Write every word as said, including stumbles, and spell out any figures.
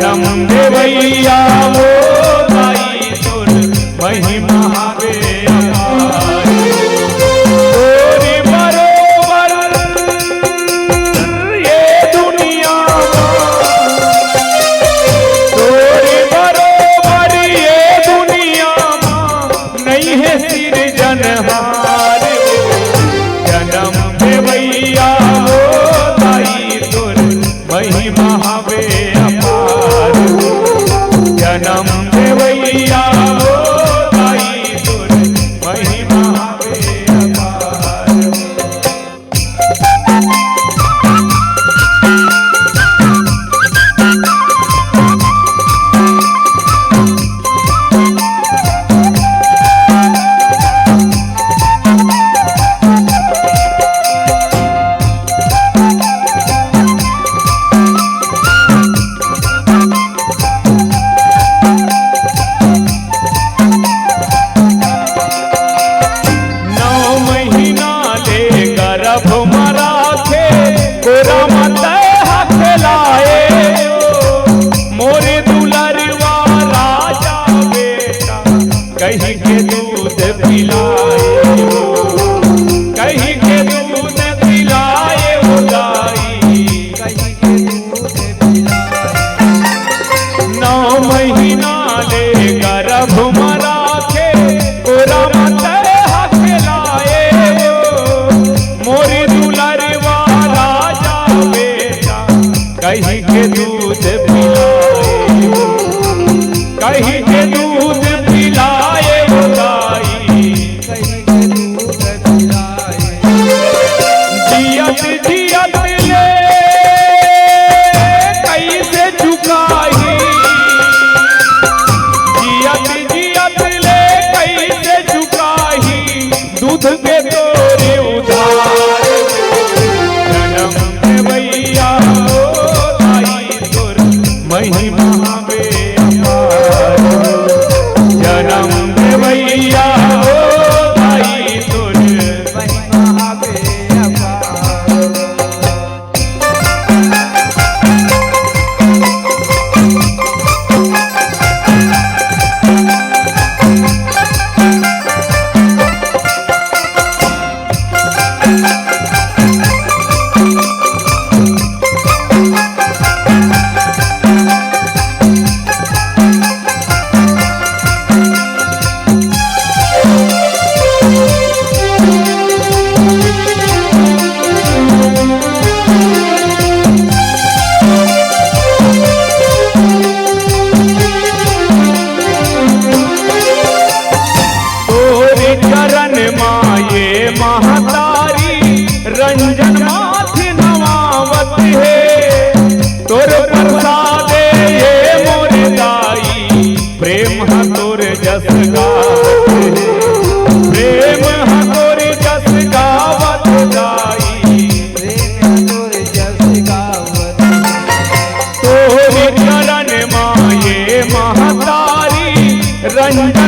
जनम देवइया ओ दाई तोर महिमा हवे अपार। तोरे बरोबर ये दुनिया मा, तोरे बरोबर ये दुनिया मा नइ हे सिरजनहार। जनम देवइया ओ दाई तोर महिमा हवे अपार। जनम देवइया ओ दाई तोर महिमा हवे अपार। नौ महीना ले गर्भ म राखे, कोरा म तैं ह खेलाए ओ, मोरे दुलरवा राजा बेटा, कहि के दूध पिलाए ओ, कहि के दूध पिलाए ओ दाई। नौ महीना ले गर्भ म राखे, कोरा म तैं ह खेलाए ओ, मोरे दुलरवा राजा बेटा, कहि के दूध पिलाए ओ, कहि के दूध पिलाए ओ दाई। जियत जियत ले कइसे चुकाही, जियत जियत ले कइसे चुकाही दूध के तोरे उधार। जनम देवइया ओ दाई तोर महिमा हवे अपार। जनम देवइया ओ दाई तोर महिमा हवे अपार। तोरे चरण मा ये महतारी रंजन माथ नवावत हे। तोर प्रसादे ये मोर दाई प्रेम ह तोर जस गावत हे, प्रेम ह तोर जस गावत दाई। प्रेम ह तोर जस गावत हे। तोरे चरण मा ये महतारी रंजन